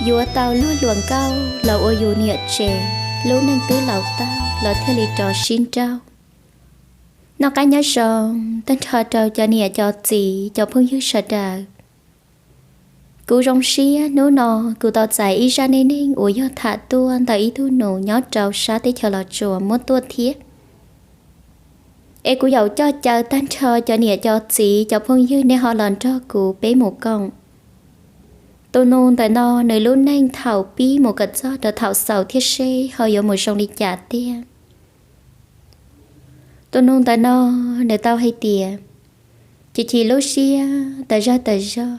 Yuav tau luag hluas nkauj los ua yus niam tsev, lub neej twb laus tag los thiaj li rov sib nrauj. Noj qab nyob zoo, tag nrho rau cov niam cov txiv cov phooj ywg sawv daws. Kuv zoo siab hnub no kuv tau txais ib zaj neej neeg uas yog tham tuaj ntawm ib tug nus nyob rau sab teb chaws Los Tsuas muab tuaj thiab. Es kuv yuav coj caw tag nrho cov niam cov txiv cov phooj ywg nej ho los nrog kuv peb mus koom. Tus nus ntawm no nws lub neej thaum pib mus kom txog rau thaum xaus thiab seb ho yuav mus zoo li cas tiag. Tus nus ntawm no nws tau hais tias, chim chim lub siab tas zog tas zog,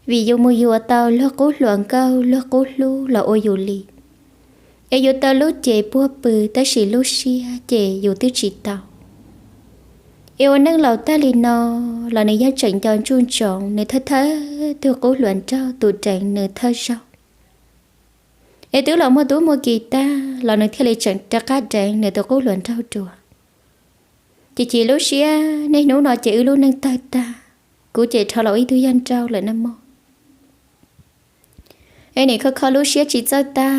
vim yus mus yuav tau luag qub hluas nkauj luag qub hlub los ua yus li, es yuav tau lub cev puag pw tab sis lub siab ces yus twb tsis tau. Es ua neej laus tag li no los nws yeej tseem nco ntsuj ntsoov nws thawj thawj tug qub hluas nraug tus deev nws thawj zaug. Es twb los muaj tub muaj ki tag los nws thiaj li tseem rov qab deev nws tus qub hluas nraug dua. Chim chim lub siab, niaj hnub no ces wb lub neej tawg tag, kuv ces rho los ib tug yawg nrauj lawm na mog. Es nim kho kho lub siab tsis txawj tag,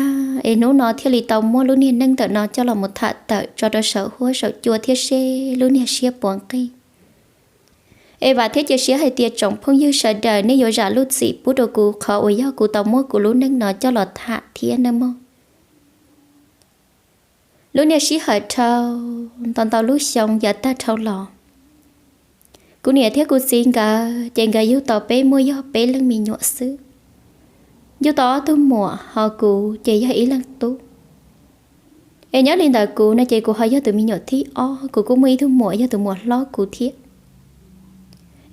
es hnub no thiaj li tau muab lub niag neej ntawm no coj los mus tham tawm tso rau saum huab saum cua thiab seb lub niag siab puas nqig. Es vam thiab cia siab hais tias tsoom phooj ywg sawv daws nej yuav zam lub txim pub rau kuv qhov uas yog kuv tau muab kuv lub neej no coj los tham thiab nawb mog. Lub niag sij hawm dhau ntau ntau lub xyoo yav tag dhau los, kuv niam thiab kuv txiv nkawd ces nkawd yug tau peb muaj yog peb leej me nyuam xwb. Yug tau ob tug muam ho kuv ces yog ib leeg tub. Es nyob li ntawd kuv no ces kuv ho yog tus me nyuam thib ob, kuv kuj muaj ib tug muam yog tus muam hlob kuv thiab.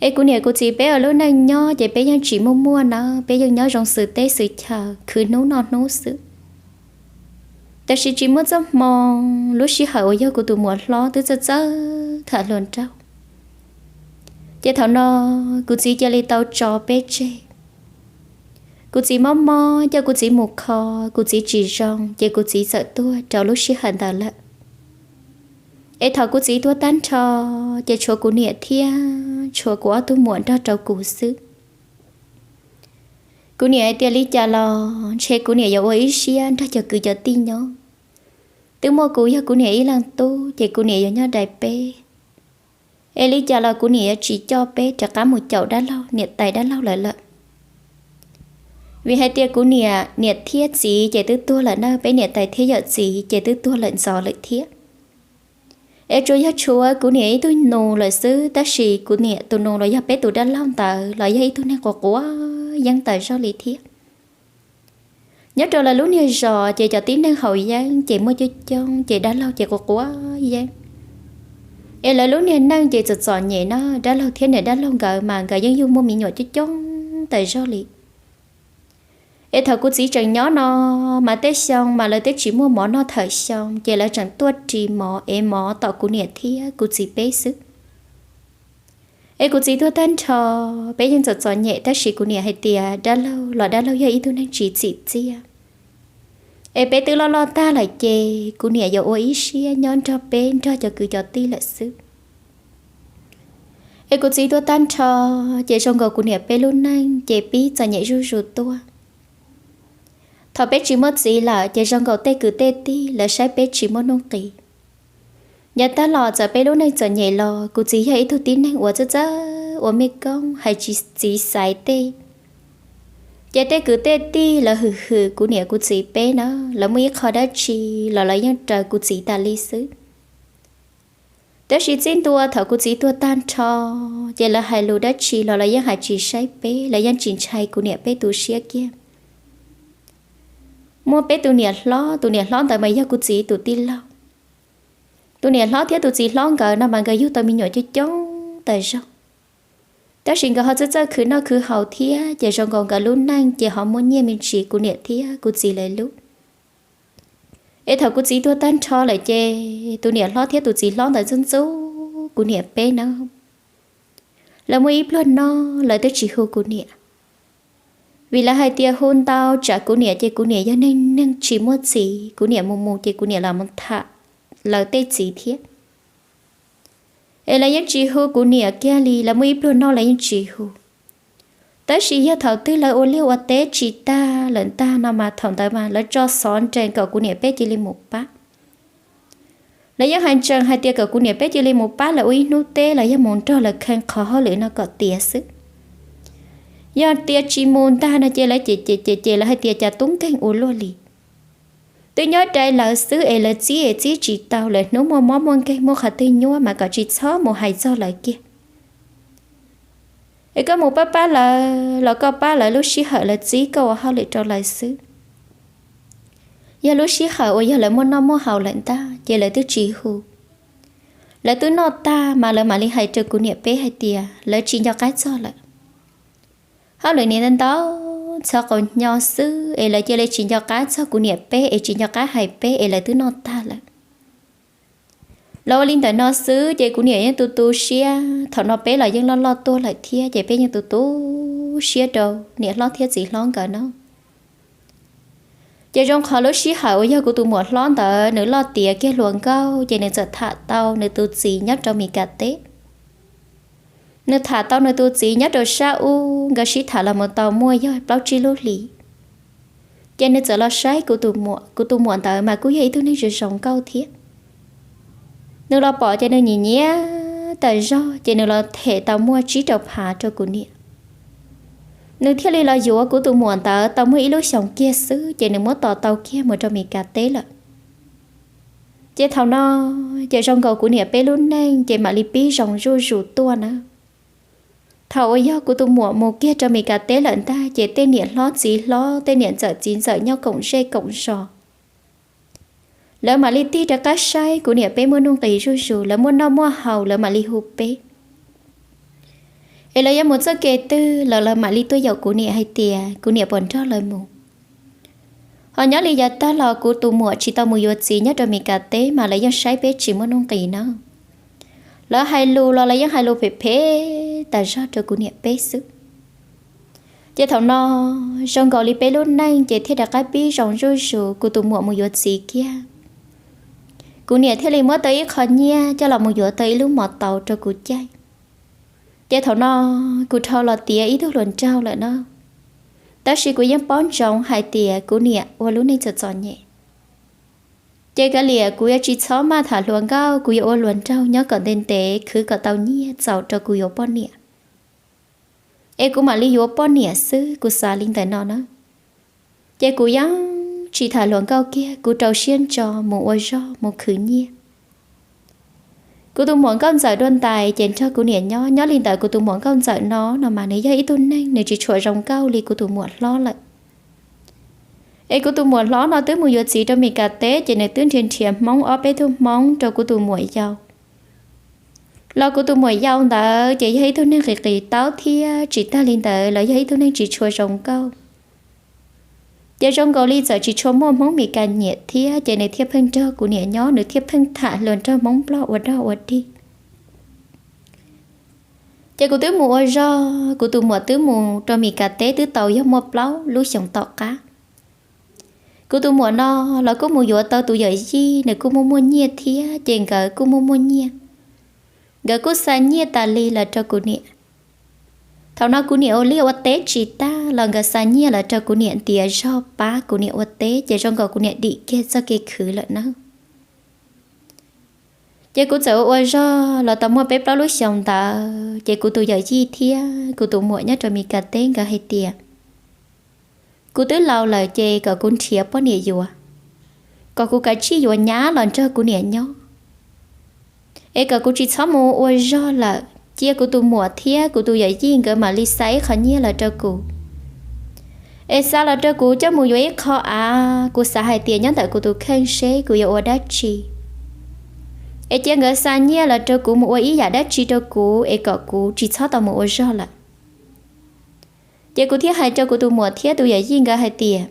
Es kuv niam kuv txiv peb ua lub neej nyob ces peb yeej tsis muaj muaj na, peb yeej nyob zoo xws teb xws chaw khwv hnub noj hnub xwb. Tab sis tsis muaj txoj hmoo, lub sij hawm uas yog kuv tus muam hlob twb txawj txawj tham hluas nraug, ces thaum no kuv txiv cia li tau tso peb tseg. Kuv txiv mob mob coj kuv txiv mus kho, kuv txiv tsis zoo ces kuv txiv txawm tuag rau lub sij hawm ntawd lawm. Es thaum kuv txiv tuag tag nrho, ces tshuav kuv niam thiab tshuav kuv ob tug muam nrog rau kuv xwb. Kuv niam hais tias li cas los ntshe kuv niam yuav ua ib siab nrog cov kwv cov tij nyob. Twb muaj kuv yog kuv niam ib leeg tub ces kuv niam yuav nyob dai peb. Es li cas los kuv niam yuav tsis coj peb rov qab mus caum dab laug niam tais dab laug lawv lawm. Vim hais tias kuv niam niam thiab txiv ces twb tuag lawm na, peb niam tais thiab yawm txiv ces twb tuag lawm ntxov lawm thiab. Es tsuas yog tshuav kuv niam ib tug nus lawm xwb, tab sis kuv niam tus nus los yog peb tus dab laug ntawd los yog ib tug neeg quav quav yeeb tas zog li thiab. Nyob rau lawv lub niag zos ces cov tib neeg haus yeeb ces muaj coob coob ces dab laug ces quav quav yeeb. Es lawv lub niag neej ces txom txom nyem na, dab laug thiab niam dab laug nkawd mas nkawd yeej yug muaj me nyuam coob coob tas zog li. Es thaum kuv txiv tseem nyob no mas tej xyoo mas lawv twb tsis muaj mov noj thawm xyoo ces lawv tseem tuaj ris mov ev mov tom kuv niam thiab kuv txiv peb xwb. Es kuv txiv tuag tag nrho, peb yeej txom txom nyem tab sis kuv niam hais tias dab laug los dab laug yog ib tug neeg tsis txim txiaj. Es peb twb loj loj tag lawm ces kuv niam yuav ua ib siab nyob nrog peb nrog cov kwv cov tij lawm xwb. Es kuv txiv tuag tag nrho, ces zoo nkaus kuv niam peb lub neej ces pib txom nyem zuj zus tuaj. Thaum peb tsis muaj txiv lawm ces zoo nkaus tej kwv tej tij lawv saib peb tsis muaj nuj nqis. Yav tag los txawm peb lub neej txom nyem los kuv txiv yog ib tug tib neeg uas txawj txawj ua mej koob hais txiv xaiv tej. Ces tej kwv tej tij lawv hwm hwm kuv niam kuv txiv peb na, lawv muaj ib qho dab tsi los lawv yeej raws kuv txiv tas li xwb. Tab sis txij ntua thaum kuv txiv tuag tag nrho, ces lawv hais lus dab tsi los lawv yeej hais tsis saib peb, lawv yeej tsis ntshai kuv niam peb tu siab kiag. Muaj peb tus niam hlob, tus niam hlob ntawd mas yog kuv txiv tus tij laug. Tus niam hlob thiab tus txiv hlob nkawd no mas nkawd yug tau me nyuam coob coob tas zog. Tab sis nkawd ho txawj txawj khwv noj khwv haus thiab ces zoo nkaus nkawd lub neej ces ho muaj nyiaj me ntsis kuv niam thiab kuv txiv lawv lub. Es thaum kuv txiv tuag tag nrho lawm ces tus niam hlob thiab tus txiv hlob ntawd ntxub ntxub kuv niam peb na. Lawv muaj ib pluag no lawv twb tsis hu kuv niam, vim lawv hais tias hu ntau tsam kuv niam ces kuv niam yog neeg neeg tsis muaj txiv, kuv niam mus mus ces kuv niam los mus tham lawv tej txiv thiab. Es lawv yeej tsis hu kuv niam kiag li, lawv muaj ib pluag no lawv yeej tsis hu. Tab sis yog thaum twg lawv ua liaj ua teb tsis tag lawm ntag no mas thaum ntawd mas lawv tso xov nrees kom kuv niam peb cia li mus pab. Lawv yeej hais ntsees hais tias kom kuv niam peb cia li mus pab lawv ua ib hnub teb los yog mus nrog lawv khee qhov hauj lwm no kom tiav xwb. Yog tias tsis mus ntag no ces lawv cem cem cem cem lawv hais tias cas tub nkeeg ua luaj li. Twb nyob dai lawv xwb es lawv txib es txib tsis tau, lawv hnub muaj mob muaj nkeeg muaj qhov twg nyuaj mas kom tsis txhob mus hais txog lawv kiag. Es koj mus pab pab lawv los koj pab lawv lub sij hawm lawv txib koj ua hauj lwm rau lawv xwb. Yog lub sij hawm uas yog lawv muaj noj muaj haus lawm ntag ces lawv twb tsis hu. Lawv twb noj tag mas lawv mam li hais rau kuv niam peb hais tias lawv tsis nco qab txog lawm. Hauj lwm niam ntau ntau txog qaum hnyo xwb es lawv cia li tsis nco qab txog kuv niam peb es tsis nco qab hais peb es lawv twb noj tag lawm. Los ua li ntawm no xwb ces kuv niam yeej tu tu siab, thaum no peb los yeej loj loj tuaj lawm thiab ces peb yeej tu tu siab rau niam hlob thiab txiv hlob nkawd no. Ces zoo qhov lub sij hawm uas yog kuv tus muam hlob ntawd nws loj tiav kiag hluas nkauj ces nws txawm tham tau nws tus txiv nyob rau Mis Kas teb. Nws tham tau nws tus txiv nyob rau sab ub, nkawd sib tham los mus tau muaj yog plaub tsib lub hlis. Ces nws txawm los saib kuv tus muam, kuv tus muam ntawd mas kuj yog ib tug neeg zoo zoo nkauj thiab. Nws los pom ces nws nyiam nyiam tas zog ces nws los them tau muaj tsib rau phav rau kuv niam. Nws thiaj li los yuav kuv tus muam ntawd tau muaj ib lub xyoos kiag xwb ces nws muab tos tau kiag mus rau Mis Kas teb lawm. Ces thaum no ces zoo nkaus kuv niam peb lub neej ces mam li pib zoo zuj zus tuaj na. Thaum uas yog kuv tus muam mus kiag rau Mis Kas teb lawm ntag ces tej niam hlob txiv hlob, tej niam ntxawm txiv ntxawm nyob koom zej koom zos, lawv mam li tig rov qab saib kuv niam peb muaj nuj nqis zuj zus, lawv muaj noj muaj haus lawv mam li hu peb. Es lawv yuav mus txoj kev twg los lawv mam li tuaj yaum kuv niam hais tias kuv niam puas nrog lawv mus. Ho nyob li yav tag los kuv tus muam tsis tau mus yuav txiv nyob rau Mis Kas teb mas lawv yeej saib peb tsis muaj nuj nqis na. Lawv hais lus los lawv yeej hais lus phem phem tas zog rau kuv niam peb xwb. Ces thaum no zoo nkaus li peb lub neej ces thiaj rov qab pib zoo zuj zus, kuv tus muam mus yuav txiv kiag. Kuv niam thiaj li muab tau ib qho nyiaj coj los mus yuav tau ib lub mos taus rau kuv caij. Ces thaum no kuv dhau los tiav ib tug hluas nraug lawm no. Tab sis kuv yeej paub ntsoov hais tias kuv niam ua lub neej txom txom nyem. Ces kav liam kuv yuav tsis txhob maj tham hluas nkauj, kuv yuav ua hluas nraug nyob kom ntev ntev khwv kom tau nyiaj txaus rau kuv yuav poj niam. Es kuv mam li yuav poj niam xwb, kuv xav li ntawm no na. Ces kuv yeej tsis tham hluas nkauj kiag, kuv rau siab ntso mus ua zog mus khwv nyiaj. Kuv tus muam nkauj ntxawm dua ntais ces nrog kuv niam nyob, nyob li ntawd kuv tus muam nkauj ntxawm no no mas nws yog ib tug neeg nws tsis tshua zoo nkauj li kuv tus muam hlob lawm. Es kuv tus muam hlob no twb mus yuav txiv rau Mis Kas teb ces nws twb nrhiav nrhiav Hmoob ob peb tug Hmoob rau kuv tus muam yau. Los kuv tus muam yau ntawd ces yog ib tug neeg qis qis taub thiab tsis tag li ntawd los yog ib tug neeg tsis tshua zoo nkauj. Ces zoo nkaus li txawm tsis tshua muaj Hmoob Mis Kas nyiam thiab ces nws thiaj pheej nrog kuv niam nyob, nws thiaj pheej tham hluas nraug Hmoob Nplog ua dog ua dig. Ces kuv twb mus ua zog, kuv tus muam twb mus rau Mis Kas teb twb tau yog muaj plaub lub xyoos tom qab. Kuv tus muam no los kuj mus yuav tau tus yawm yij, nws kuj muaj muaj nyiaj thiab ces nkawd kuj muaj muaj nyiaj. Nkawd kuj xa nyiaj tas li los rau kuv niam. Thaum no kuv niam ua liaj ua teb tsis tag los nkawd xa nyiaj los rau kuv niam ntiav zog pab kuv niam ua teb ces zoo nkaus kuv niam dim kiag txoj kev khwv lawm na. Ces kuv txawm ua ua zog los tau muaj peb plaub lub xyoos ntawd ces kuv tus yawm yij thiab kuv tus muam nyob rau Mis Kas teb nkawd hais tias kuv twb laus lawm ces kom kuv nrhiav poj niam yuav, kom kuv kav tsij yuav nyab los nrog kuv niam nyob, es kom kuv tsis txhob mus ua zog lawm, cia kuv tus muam thiab kuv tus yawm yij nkawd mam li xa ib qho nyiaj los rau kuv. Es xa los rau kuv coj mus yuav ib qho av, kuv xav hais tias nyob ntawm kuv tus kheej seb kuv yuav ua dab tsi. Es cia nkawd xa nyiaj los rau kuv mus ua ib yam dab tsi rau kuv es kom kuv tsis txhob tau mus ua zog lawm. Ces kuv thiaj hais rau kuv tus muam thiab tus yawm yij nkawd hais tias,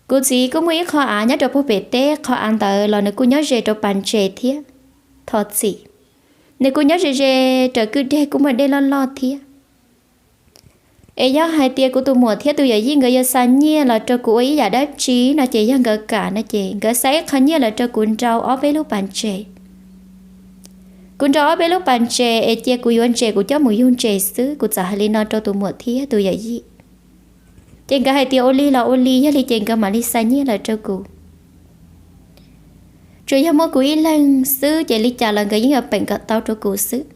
kuv txiv kuj muaj ib qho av nyob rau puag pem teb, qhov av ntawd los nws kuj nyob ze rau pas ntses thiab. Thov txim, nws kuj nyob ze ze raws kwj deg, kuj muaj dej loj loj thiab. Es yog hais tias kuv tus muam thiab tus yawm yij nkawd yuav xa nyiaj los rau kuv ua ib yam dab tsi no ces yog nkawd kam no ces nkawd xa ib qho nyiaj los rau kuv nrau ob peb lub pas ntses. Kuv nrog ob peb lub pas ntses es cia kuv yuav ntses kuv coj mus yug ntses xwb, kuv txawm hais li no rau tus muam thiab tus yawm yij. Ces nkawd hais tias ua li los ua li, yog li ces nkawd mam li xa nyiaj lawm rau kuv. Tsuas yog muaj kuv ib leeg xwb ces li cas los nkawd yeej yuav peem kom tau rau kuv xwb,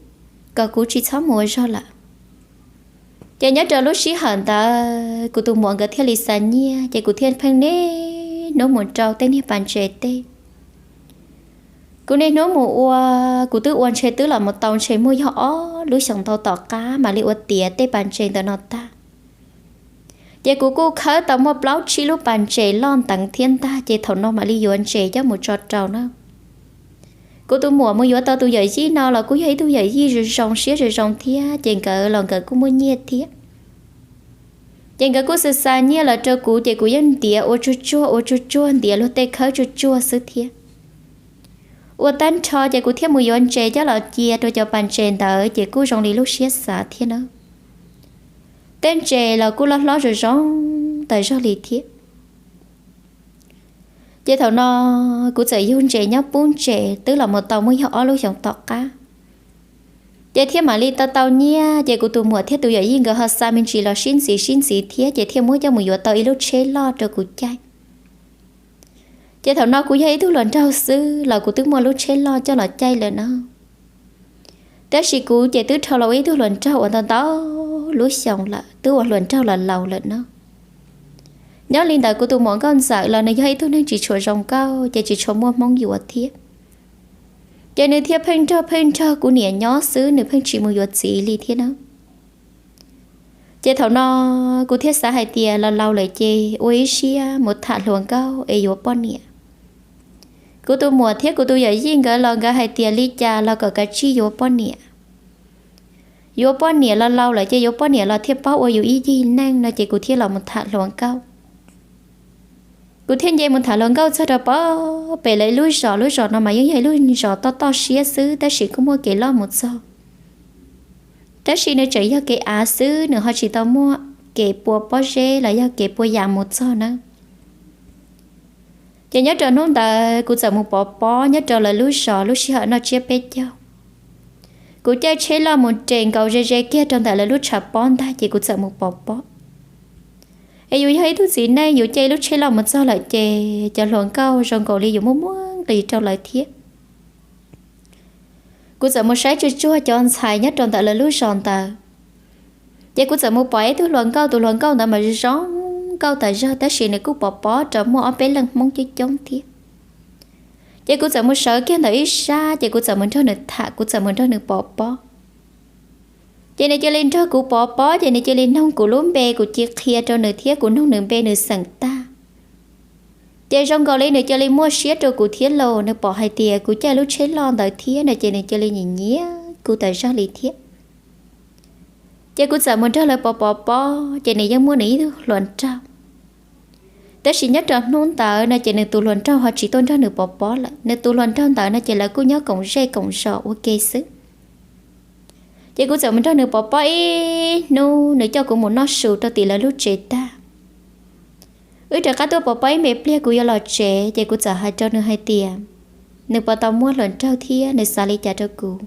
kom kuv tsis txhob mus ua zog lawm. Ces nyob rau lub sij hawm ntawd kuv tus muam nkawd thiaj li xa nyiaj, ces kuv thiaj pheej niaj hnub mus rau tej niag pas ntses tej. Kuv niaj hnub mus ua, kuv twb ua ntshe twb los mus tau ntshe muaj yog ob lub xyoos ntau tom qab mam li ua tiav tej pas ntses ntawm no tag. Ces kuv kuj khawb tau muaj plaub tsib lub pas ntses loj nteev thiab ntag, ces thaum no mam li yuav ntses coj mus tso rau na. Kuv tus muam mus yuav tau tus yawm yij no los kuj yog ib tug yawm yij zoo zoo siab zoo zoo thiab, ces nkawd los nkawd kuj muaj nyiaj thiab. Ces nkawd kuj xa xa nyiaj los rau kuv, ces kuv yeej ntiav ua tsuag tsuag ua tsuag tsuag, ntiav luag tej khawb tsuag tsuag xwb thiab. Ua tag nrho ces kuv thiaj mus yuav ntses coj los cia rau cov pas ntses ntawd, ces kuj zoo li lub siab xav thiab na. Tej ntses los kuj loj hlob zoo zoo tas zog li thiab. Ces thaum no kuv txawm yug ntses nyob pub ntses twb los mus tau muaj yog ob lub xyoos tom qab, ces thiaj mam li tau tau nyiaj, ces kuv tus muam thiab tus yawm yij nkawd ho xa me ntsis los sib ntxiv sib ntxiv thiab, ces thiaj muab coj mus yuav tau ib lub tsheb loj rau kuv caij. Ces thaum no kuv yog ib tug hluas nraug xwb los kuv twb muaj lub tsheb loj coj los caij lawm no. Tab sis kuv ces twb dhau los ua ib tug hluas nraug uas ntau ntau lub xyoos lawm, twb ua hluas nraug los laus lawm no. Nyob li ntawd kuv tus muam nkauj ntxawm los nws yog ib tug neeg tsis tshua zoo nkauj, ces tsis tshua muaj hmoob yuav thiab. Ces nws thiaj pheej nrog pheej nrog kuv niam nyob xwb, nws pheej tsis mus yuav txiv li thiab na. Ces thaum no kuv thiaj xav hais tias los laus lawm ces ua ib siab mus tham hluas nkauj es yuav poj niam. Kuv tus muam thiab kuv tus yawm yij nkawd los nkawd hais tias li cas los kom kav tsij yuav poj niam. Yuav poj niam los laus lawm ces yuav poj niam los thiaj paub ua yus ib yig neej no, ces kuv thiaj los mus tham hluas nkauj. Kuv thiaj nce mus tham hluas nkauj txog rau pem lawv ib lub zos, lub zos no mas yeej yog ib lub zos toj toj siab xwb, tab sis kuj muaj kev loj mus txog. Tab sis nws tseem yog kev av xwb, nws ho tsis tau muaj kev pua pob zeb los yog kev pua yas mus txog na. Ces nyob rau hnub ntawd kuv txawm mus pov pob nyob rau lawv lub zos lub sij hawm noj tsiab peb caug. Kuv caij tsheb loj mus res nkaus ze ze kiag rau ntawm lawv lub tshav pob ntag, ces kuv txawm mus pov pob. Es yus yog ib tug txiv neej, yus caij lub tsheb loj mus txog lawm ces cov hluas nkauj zoo nkaus li yus muaj muaj nqis rau lawv thiab. Kuv txawm mus saib tsuag tsuag cov ntxhais nyob rau ntawm lawv lub zos ntawd. Ces kuv txawm mus pom ib tug hluas nkauj, tus hluas nkauj ntawd mas zoo nkauj tas zog, tab sis nws kuj pov pob rau muaj ob peb leej hmoob coob coob thiab. Ces kuv txawm mus sawv kiag ntawm ib sab, ces kuv txawm mus nrog nws tham, kuv txawm mus nrog nws pov pob. Ces nws cia li nrog kuv pov pob, ces nws cia li noog kuv lub npe, kuv cia li qhia rau nws thiab kuv noog nws npe nws xeem tag. Ces zoo nkaus li nws cia li muaj siab rau kuv thiab los nws pom hais tias kuv caij lub tsheb loj ntawd thiab no, ces nws cia li nyiam nyiam kuv tas zog li thiab. Ces kuv txawm mus nrog lawv pov pov pob, ces nws yeej muaj nws ib tug hluas nraug. Tab sis nyob rau hnub ntawd no ces nws tus hluas nraug ho tsis tuaj nrog nws pov pob lawm, nws tus hluas nraug ntawd no ces lawv kuj nyob koom zej koom zos ua ke xwb. Ces kuv txawm mus nrog nws pov pob ib hnub, nws coj kuv mus noj su rau tim lawv lub tsev tag. Wb rov qab tuaj pov pob ib me pliag kuv yuav los tsev, ces kuv txawm hais rau nws hais tias nws puas tau muaj hluas nraug thiab nws xav li cas rau kuv.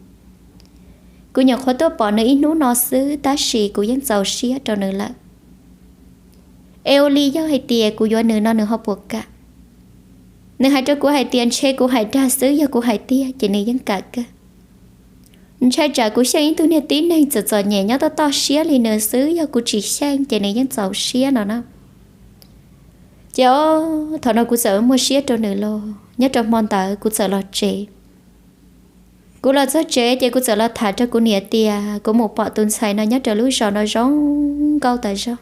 Kuv nyuam qhuav tuaj pom nws ib hnub no xwb, tab sis kuv yeej txaus siab rau nws lawm. Es ua li yog hais tias kuv yuav nws no nws ho puas kam? Nws hais rau kuv hais tias ntshe kuv hais dag xwb, yog kuv hais tiag ces nws yeej kam kawg. Ntshai tsam kuv xyeej ib tug niag tib neeg txom txom nyem nyob toj toj siab li nws xwb, yog kuv tsis xyeej ces nws yeej txaus siab no na. Ces thaum no kuv txawm muaj siab rau nws los, nyob rau hmo ntawd kuv txawm los tsev. Kuv los txog tsev ces kuv txawm los tham rau kuv niam tias kuv mus pom tus ntxhais no nyob rau lub zos no zoo nkauj tas zog.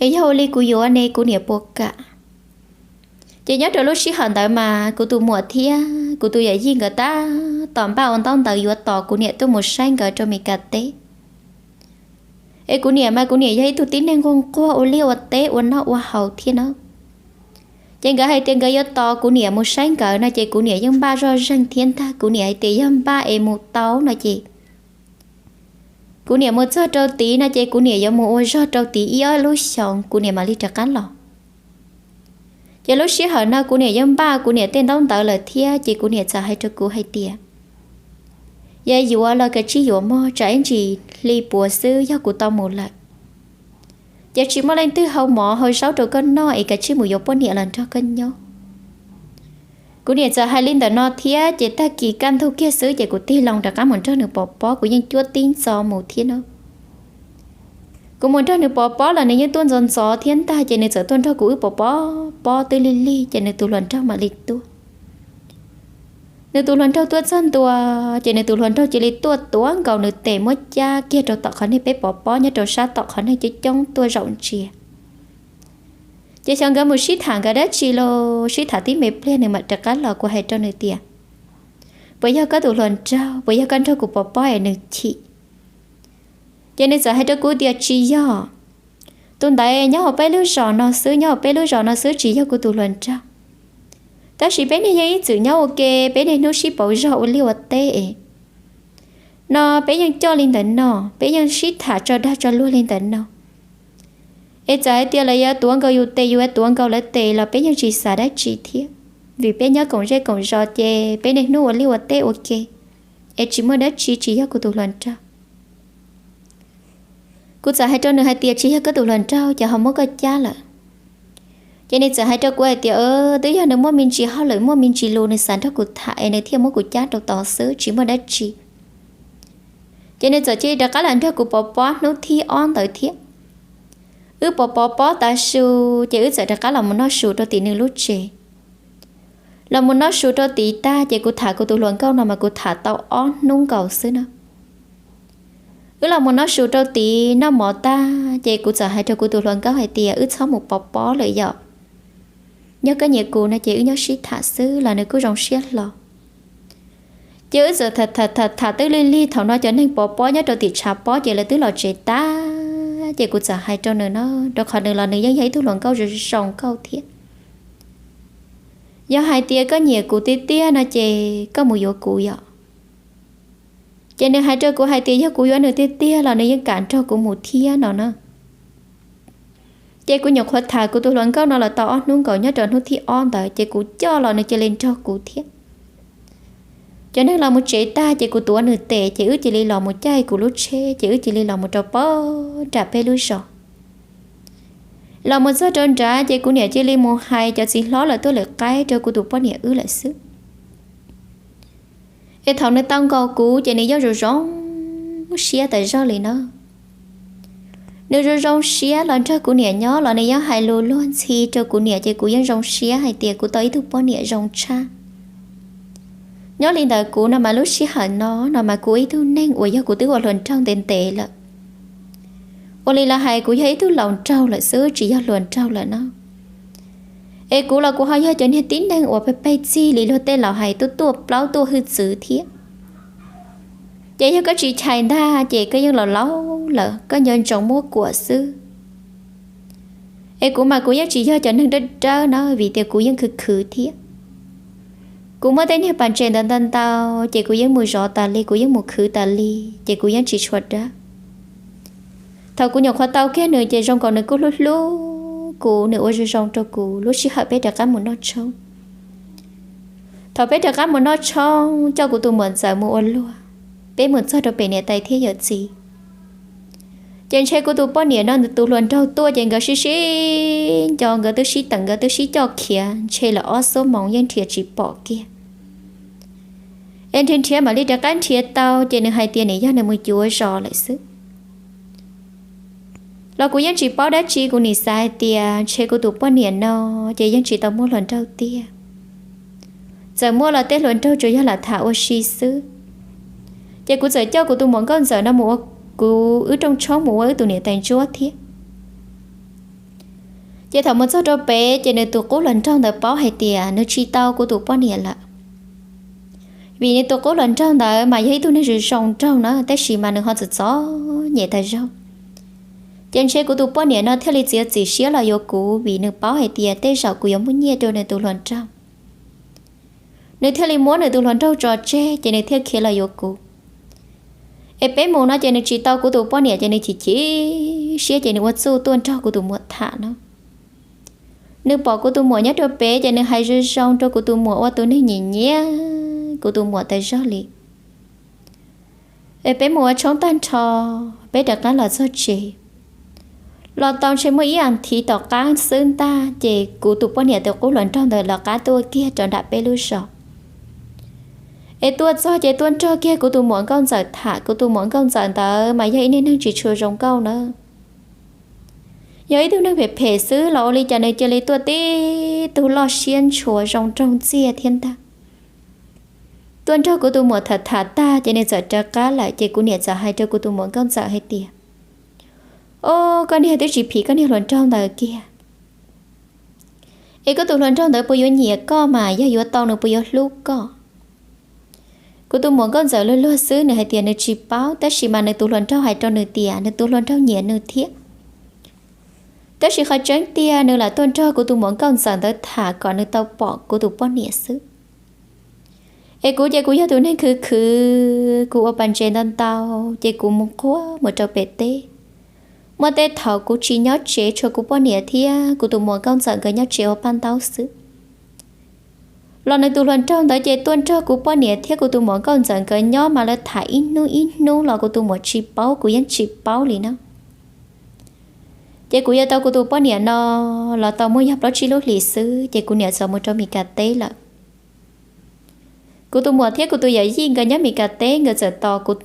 Es yog ua li kuv yuav ne kuv niam puas kam? Ces nyob rau lub sij hawm ntawd mas kuv tus muam thiab kuv tus yawm yij nkawd tab tom npaj ua ntaub ntawv yuav tos kuv niam tuaj mus saib nkawd rau Mes Kas teb. Es kuv niam mas kuv niam yog ib tug tib neeg nquag nquag ua liaj ua teb ua noj ua haus thiab no. Ces nkawd hais tias nkawd yuav tos kuv niam mus saib nkawd no ces kuv niam yeej npaj zoj zeeg thiab ntag. Kuv niam hais tias yog npaj es mus tau no ces kuv niam mus txog rau tid no ces kuv niam yuav mus ua zog rau tid ib ob lub xyoos kuv niam mam li rov qab los. Ces lub sij hawm no kuv niam yeej npaj kuv niam tej ntaub ntawv lawm thiab, ces kuv niam txawm hais rau kuv hais tias, yog yuav los kav tsij yuav mog, tsam ib ntsis hli puav xwb yog kuv tau mus lawm, ces tsis muaj leej twg hau mov hau zaub rau koj noj es kav tsij mus yuav poj niam los nrog koj nyob. Kuv niam txawm hais li ntawm no thiab, ces tag kis kaj ntug kiag xwb ces kuv tig loo rov qab mus nrog nws pov pob, kuv yeej cuab tib ntxov mus thiab no. Kuv mus nrog nws pov pob los nws yeej tuaj ntxov ntxov thiab ntag, ces nws txawm tuaj nrog kuv wb pov pob pob twb lig lig, ces nws tus hluas nraug mam li tuaj. Nws tus hluas nraug tuaj txog ntua, ces nws tus hluas nraug cia li tuaj tuav nkaus nws tes muab cab kiag rau tom qhov nej peb pov pob nyob rau sab tom qhov neeg coob coob tuaj zaum ntsia. Ces xyov nkawd mus sib tham nkawd dab tsi los sib tham tib me pliag nws mam rov qab los, kuv hais rau nws tias, puas yog koj tus hluas nraug, puas yog koj nrog kuv pov pob es nws chim? Ces nws txawm hais rau kuv tias tsis yog, tus ntawd nyob hauv peb lub zos no xwb, nyob hauv peb lub zos no xwb, tsis yog kuv tus hluas nraug. Tab sis peb niag yeej ib txwm nyob ua ke, peb niaj hnub sib pauv zog ua liaj ua teb no, peb yeej coj li ntawm no, peb yeej sib tham tso dag tso luag li ntawm no. Es txawm hais tias lawv yuav tuav nkaus yus tes, yus yuav tuav nkaus lawv tes los peb yeej tsis xav dab tsi thiab, vim peb nyob koom zej koom zos ces peb niaj hnub ua liaj ua teb ua ke, es tsis muaj dab tsi, tsis yog kuv tus hluas nraug. Kuv txawm hais rau nws hais tias tsis yog koj tus hluas nraug ces ho muab koj cab lawm. Ces nws txawm hais rau kuv hais tias twb yog nws muaj me ntsis hauj lwm, muaj me ntsis lus nws xav nrog kuv tham es nws thiaj muab kuv cab rau tod xwb, tsis muaj dab tsi. Ces nws txawm cia li rov qab los nrog kuv pov pob hnub thib ob ntawd thiab. Wb pov pov pob tav su, ces wb txawm rov qab los mus noj su rau tim nws lub tsev. Los mus noj su rau tid tag ces kuv tham kuv tus hluas nkauj no mas kuv tham tau ob hnub nkaus xwb na. Wb los mus noj su rau tid noj mov tag ces kuv txawm hais rau kuv tus hluas nkauj hais tias wb txhob mus pov pob lawm yom, yog koj nyiam kuv no ces wb nyob sib tham xwb los nws kuj zoo siab hlo. Ces wb txawm tham tham tham twb lig lig, thaum no cov neeg pov pob nyob rau tim tshav pob ces lawv twb los tsev tag, ces kuv txawm hais rau nws no, rau qhov nws los nws yeej yog ib tug hluas nkauj zoo zoo nkauj thiab. Yog hais tias koj nyiam kuv tiag tiag no ces koj mus yuav kuv yom. Ces nws hais rau kuv hais tias yog kuv yuav nws tiag tiag los nws yeej kam nrog kuv mus thiab no na. Ces kuv nyuam qhuav tham kuv tus hluas nkauj no los tau ob hnub nkaus, nyob rau hnub thib ob ntawd ces kuv coj los nws cia li nrog kuv thiab. Cov neeg los mus tsev tag ces kuv tuav nws tes ces wb cia li los mus caij kuv lub tsheb ces wb cia li los mus rau pog nram peb lub zos. Los mus txog rau nrad ces kuv niam cia li mus hais cov txiv hlob lawv tuaj lwm qaib rau kuv tus poj niam wb lawm xwb. Es thaum nws tau nkaus kuv ces nws yeej zoo zoo siab tas zog li no. Nws zoo zoo siab los nrog kuv niam nyob los nws yeej hais lus luag ntxhi rau kuv niam ces kuv yeej zoo siab hais tias kuv tau ib tug poj niam zoo tshaj. Nyob li ntawd kuv no mas lub sij hawm no no mas kuv ib tug neeg uas yog kuv twb ua hluas nraug ntev ntev lawm, ua li lawv hais kuv yog ib tug laus nraug lawm xwb tsis yog hluas nraug lawm no. Es kuv los kuv ho yog cov niag tib neeg uas pheej pheej txig li luag tej laus hais tuaj tuaj plaub tuaj hwj txwv thiab. Ces yog koj tsis chais ntag ces koj yeej laus laus lawm, koj nco ntsoov muab kuam xwb. Es kuv mas kuv yeej tsis yog cov neeg dawb dawb no vim tias kuv yeej khwv khwv thiab. Kuv muaj tej niag pas ntses ntau ntau ntau ces kuv yeej mus zov tas li, kuv yeej mus khwv tas li, ces kuv yeej tsis tshua dawb. Thaum kuv nyuam qhuav tau kiag nws ces zoo nkaus nws kuj hlub hlub kuv, nws ua zoo zoo rau kuv. Lub sij hawm peb rov qab mus noj tshoob. Thaum peb rov qab mus noj tshoob coj kuv tus muam ntxawm mus ua luag, peb mus txog rau pem niam tais thiab yawm txiv. Ces ntshe kuv tus poj niam no nws tus hluas nraug tuaj ces nkawd sib sib nco, nkawd twb sib teem, nkawd twb sib coj khiav ntshe lawm ob xuab moos yeej nrhiav tsis pom kiag. Es nrhiav nrhiav mam li rov qab nrhiav tau ces nws hais tias nws yog nws mus cuav zos lawm xwb. Los kuv yeej tsis paub dab tsi, kuv nim xav hais tias ntshe kuv tus poj niam no ces yeej tsis tau muaj hluas nraug tiag. Txawm muaj los tej hluas nraug tsuas yog lam tham ua si xwb. Ces kuv txawm coj kuv tus muam nkauj ntxawm no mus ua kuv wb rooj tshoob mus ua wb tus niam tais ntsuab thiab. Ces thaum mus txog rau pem ces nws tus qub hluas nraug ntawd paub hais tias nws tsis tau kuv tus poj niam lawm. Vim nws tus qub hluas nraug ntawd mas yog ib tug neeg zoo zoo nraug na, tab sis mas nws ho txom txom nyem tas zog. Ces ntshe kuv tus poj niam no thiaj li txiav txim siab los yuav kuv vim nws paub hais tias tej zaum kuv yuav muaj nyiaj rau nws tus hluas nraug. Nws thiaj li muab nws tus hluas nraug tso tseg ces nws thiaj khiav los yuav kuv. Es peb mus no ces nws tsis tau kuv tus poj niam ces nws chim chim siab ces nws ua txuj tuaj nrog kuv tus muam tham no. Nws pom kuv tus muam nyob rau pem ces nws hais zoo zoo rau kuv tus muam ua tus neeg nyiam nyiam kuv tus muam tas zog li. Es peb mus ua tshoob tag nrho, peb rov qab los txog tsev. Los tau ntshe muaj ib as thiv tom qab xwb ntag ces kuv tus poj niam tus qub hluas nraug ntawd lawv qab tuaj kiag rau nram peb lub zos. Es tuaj txog ces tuaj nrog kiag kuv tus muam nkauj ntxawm tham. Kuv tus muam nkauj ntxawm ntawd mas yog ib neeg neeg tsis tshua zoo nkauj na, yog ib tug neeg phem phem xwb los ua li cas nws cia li tuaj tib tug loj siab ntshua zoo nraug ntxiag thiab ntag. Tuaj nrog kuv tus muam tham tham tag ces nws txawm rov qab lawm ces kuv niam txawm hais rau kuv tus muam nkauj ntxawm hais tias, O, koj niag twb tsis phim koj niag hluas nraug ntawd kiag. Es koj tus hluas nraug ntawd puas yuav nyiam koj mas yog yuav tau nws puas yuav hlub koj? Kuv tus muam nkauj ntxawm luag luag xwb nws hais tias nws tsis paub, tab sis mas nws tus hluas nraug hais rau nws tias nws tus hluas nraug nyiam nws thiab. Tab sis qhov tseeb tiag nws lam tuaj nrog kuv tus muam nkauj ntxawm ntawd tham kom nws tau pom kuv tus poj niam xwb. Es kuv ces kuv yog tus neeg khwv khwv, kuv ua pas ntses ntau ntau, ces kuv mus quaj mus rau pem teb. Muaj tej thaum kuv tsis nyob tsev, tshuav kuv poj niam thiab kuv tus muam nkauj ntxawm nkawd nyob tsev ua paj ntaub xwb. Los nws tus hluas nraug ntawd ces tuaj nrog kuv poj niam thiab kuv tus muam nkauj ntxawm nkawd nyob mas lawv tham ib hnub ib hnub los kuv tus muam tsis paub, kuv yeej tsis paub li na. Ces kuv yuav tau kuv tus poj niam no los tau muaj yog plaub tsib lub hlis xwb ces kuv niam txawm mus rau Mis Kas teb lawm. Kuv tus muam thiab kuv tus yawm yij nkawd nyob Mis Kas teb, nkawd txawm tos kuv,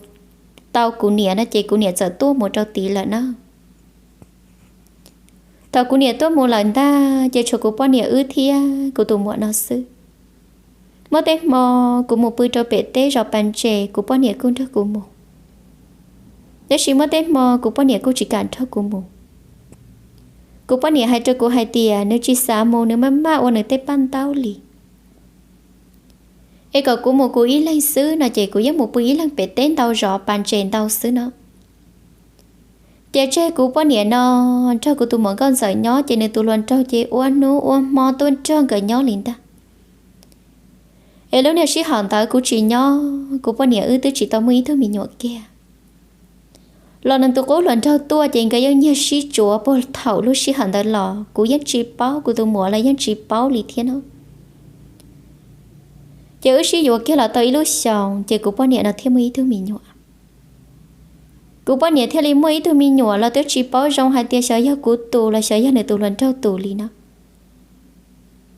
tau kuv niam no ces kuv niam txawm tuaj mus rau tid lawm na. Thaum kuv niam tuaj mus lawm ntag ces tshuav kuv poj niam wb thiab kuv tus muam no xwb. Muaj tej hmo kuv mus pw rau pem teb zov pas ntses kuv poj niam kuj nrog kuv mus, tab sis muaj tej hmo kuv poj niam kuj tsis kam nrog kuv mus. Kuv poj niam hais rau kuv hais tias nws tsis xav mus, nws maj maj ua nws tej paj ntaub li, es kom kuv mus kuv ib leeg xwb no ces kuv yeej mus pw ib leeg pem teb ntau zov pas ntses ntau xwb no. Ces tseg kuv poj niam no nrog kuv tus muam nkauj ntxawm nyob ces nws tus hluas nraug ces ua hnub ua hmo tuaj nrog nkawd nyob li ntag. Es lub niag sij hawm ntawd kuv tsis nyob, kuv poj niam wb twb tsis tau muaj ib tug me nyuam kiag. Los nws tus qub hluas nraug tuaj ces nkawd yeej nyiag sib tsuav puag thaum lub sij hawm ntawd los kuv yeej tsis paub, kuv tus muam los yeej tsis paub li thiab no. Ces wb sib yuav kiag los tau ib lub xyoos ces kuv poj niam no thiaj muaj ib tug me nyuam. Kuv poj niam thiaj li muaj ib tug me nyuam los twb tsis paub zoo hais tias xyov yog kuv tus los xyov yog nws tus hluas nraug tus li no.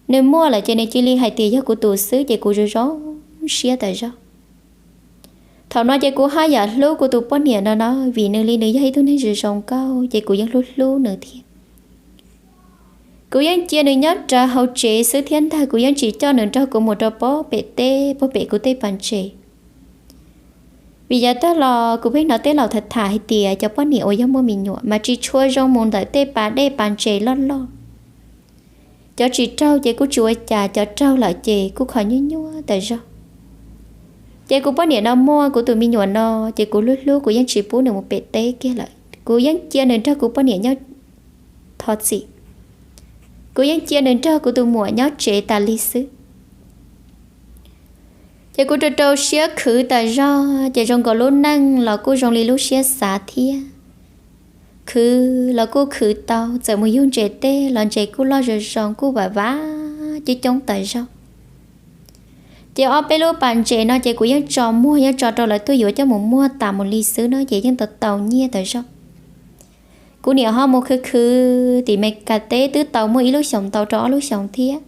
Nws muaj lawm ces nws cia li hais tias yog kuv tus xwb ces kuv zoo zoo siab tas zog. Thaum no ces kuv haj yam hlub kuv tus poj niam no no, vim nws li nws yog ib tug neeg zoo zoo nkauj ces kuv yeej hlub hlub nws thiab. Kuv yeej cia nws nyob rawv hauv tsev xwb thiab ntag, kuv yeej tsis coj nws nrog kuv mus rau puag pem teb, puag pem kuv tej pas ntses. Vim yav tag los kuv pheej hnov tej laus tham tham hais tias cov poj niam uas yog muaj me nyuam mas tsis tshua zoo mus ntawm tej pas dej pas ntses loj loj. Cov tsis raug ces kuj tsis ua cas, cov raug lawm ces kuj kho nyuaj nyuaj tas zog. Ces kuv poj niam no muaj kuv tus me nyuam no, ces kuv hlub hlub kuv yeej tsis pub nws mus pem teb kiag lawm, kuv yeej cia nws nrog kuv poj niam nyob thov txim. Kuv yeej cia nws nrog kuv tus muam nyob tsev tas li xwb. Ces kuv rau rau siab khwv tas zog, ces zoo nkaus lub neej los kuj zoo li lub siab xav thiab. Khwv los kuj khwv tau, txawm mus yug ntses tej los ntses kuj loj zoo zoo, kuj vam vam coob coob tas zog. Ces ob peb lub pas ntses no ces kuv yeej tso muag, yeej tso rau lawv tuaj yuav coj mus muag tas mus li xwb no ces yeej tau tau nyiaj tas zog. Kuv niam ho mus khwv khwv tim Mes Kas teb twb tau muaj ib lub xyoos ntau rau ob lub xyoos thiab.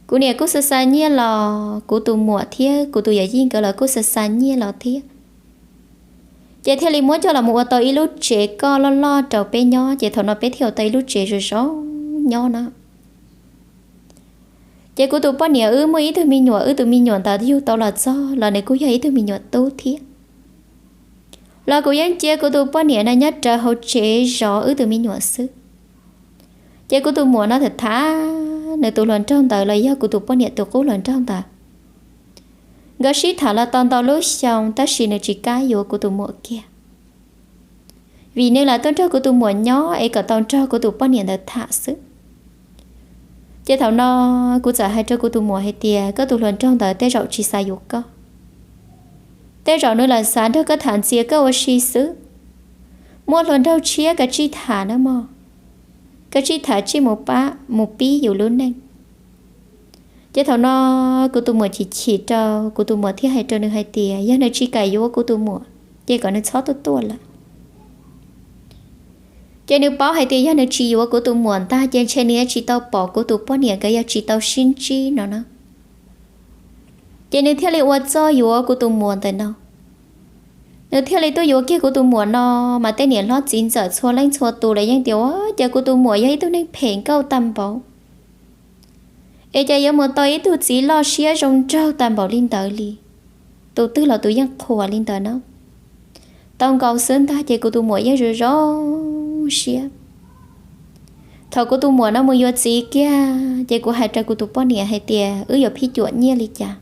Kuv niam kuj xa xa nyiaj los, kuv tus muam thiab kuv tus yawm yij nkawd los kuj xa xa nyiaj los thiab. Ces thiaj li muab coj los mus ua tau ib lub tsev koj loj loj rau peb nyob, ces thaum no peb thiaj ua tau ib lub tsev zoo zoo nyob no. Ces kuv tus poj niam wb muaj ib tug me nyuam, wb tus me nyuam ntawd yug tau los txog los nws kuj yog ib tug me nyuam tub thiab. Los kuv yeej cia kuv tus poj niam no nyob rawv hauv tsev zov wb tus me nyuam xwb. Ces kuv tus muam no tham tham, nws tus hluas nraug ntawd los yog kuv tus poj niam tus qub hluas nraug ntawd, nkawd sib tham los tau ntau lub xyoo tab sis nws tsis kam yuav kuv tus muam kiag. Vim nws lam tuaj nrog kuv tus muam nyob es kom tau nrog kuv tus poj niam ntawd tham xwb. Ces thaum no kuv txawm hais rau kuv tus muam hais tias koj tus hluas nraug ntawd tej zaum tsis xav yuav koj. Tej zaum nws lam xav nrog koj tham ntxias koj ua si xwb. Muaj hluas nraug tshiab koj tsis tham na mog. koj tsij tham tsij mus pab mus pib yus lub neej. Ces thaum no kuv tus muam chim chim rau, kuv tus muam thiaj hais rau nws hais tias yog nws tsis kam yuav kuv tus muam, ces kom nws txhob tuaj tuaj lawm. Ces nws paub hais tias yog nws tsis yuav kuv tus muam ntag ces ntshe nws yuav tsis tau pom kuv tus poj niam nkawd yog tsis tau sib ntsib no na. Ces nws thiaj li ua txuj yuav kuv tus muam ntawm no. Nws thiaj li tuaj yuav kiag kuv tus muam no, mas tej niam hlob txiv ntxawm txhua leej txhua tus los yeej tias ua cas kuv tus muam yog ib tug neeg phem nkauj tag npaum, es cas yuav mus tau ib tug txiv loj siab zoo nraug tag npaum li ntawd li. Tus twg los tus yeej qhuas li ntawd no. Tau nkaus xwb ntag ces kuv tus muam yeej zoo zoo siab. Thaum kuv tus muam no mus yuav txiv kiag ces kuv hais rau kuv tus poj niam hais tias wb yuav phij cuam nyiaj li cas.